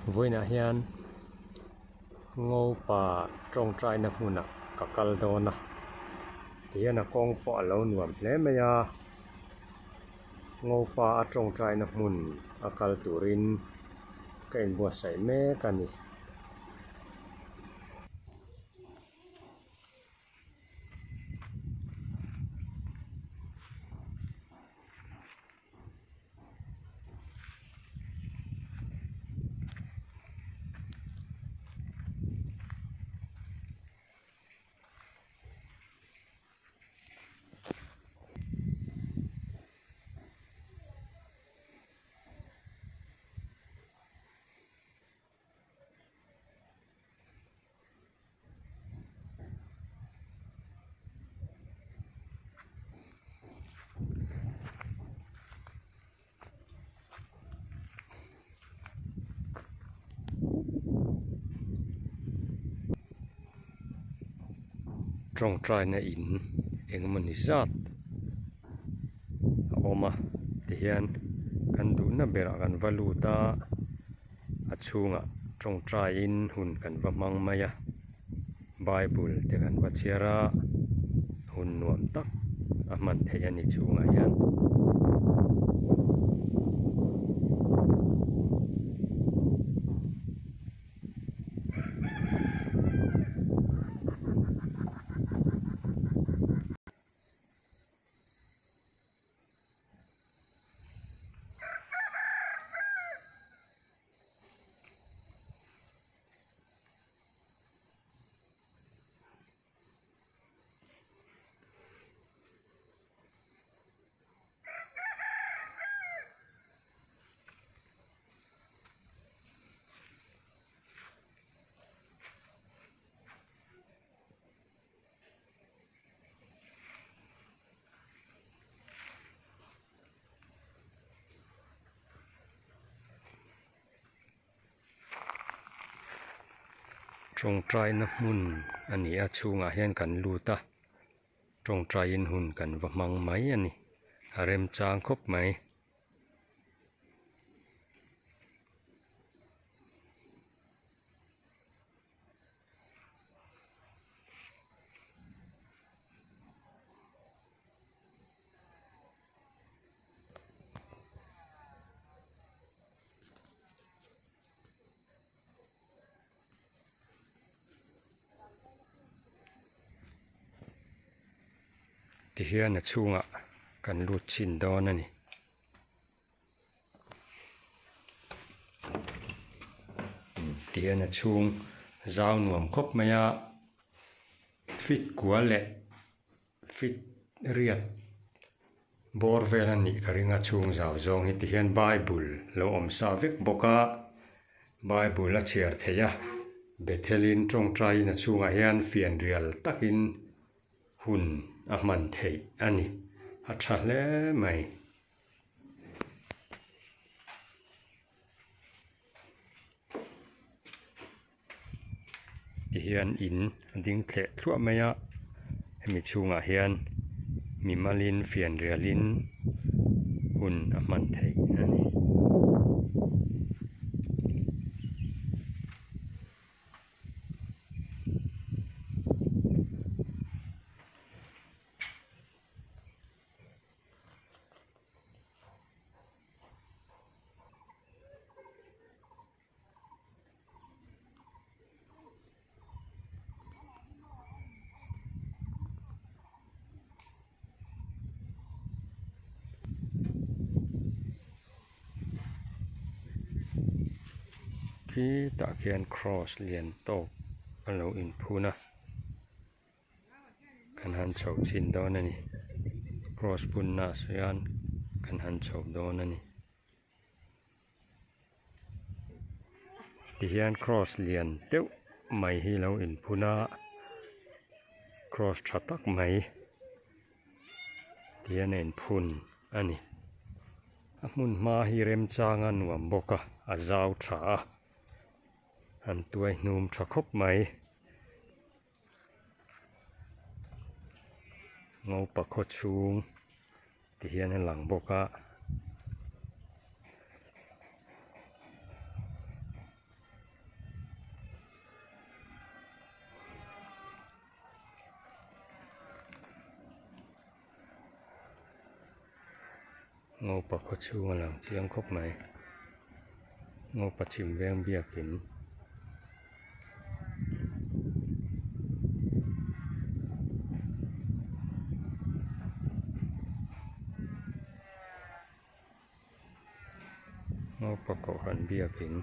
Vawiinah hian Ngopa tawngtaina hmunah ka kal dawn a tihian a kawng pawh a lo nuam hle mai a Ngopa a tawngtaina hmun a kal turin ka inbuatsaih mek a ni. Tawngtaina in engmawni zat a awm a tihian kan duhna berah kan va lut a. A chhungah tawngtaiin hun kan va hmang mai a, Bible te kan va chhiar a, hun nuam tak a hman theih a ni chhungah hian. Tawngtaina hmun a ni a chhungah hian kan lut a tawngtaiin hun kan va hmang mai a ni a remchang khawp mai. Tihian a chhungah kan lut chhin dawn a ni. Tihian a chhung zau nuam khawp mai a fit kual leh fit riat bawr vel a nih ka ring a chhung zau zawng hi tihian bible lo awm sa vek bawk a bible a chhiar theih a Bethelin tawngtaiin a chhungah hian fianrial takin hun a hman theih a ni a tha hle mai. Tihian in a ding thleh thluah mai a hemi chhungah hian mimalin fianrialin hun a hman theih a ni. Khitah khian cross lian tawk a lo inphun a. Kan han chho chhin dawn a ni cross bunna ah sawn kan han chho dawn a ni tihian cross lian deuh mai hi lo inphun a cross tha tak mai tihian a inphun a ni a hmun hma hi remchang a nuam bawk a a zau tha a an tuai hnum tha khawp mai. Ngopa khaw chhung ti hian a lang bawk a. Ngopa khaw chhung a lang chiang khawp mai Ngopa chhim veng biakin. Ngopa kohhran biakin.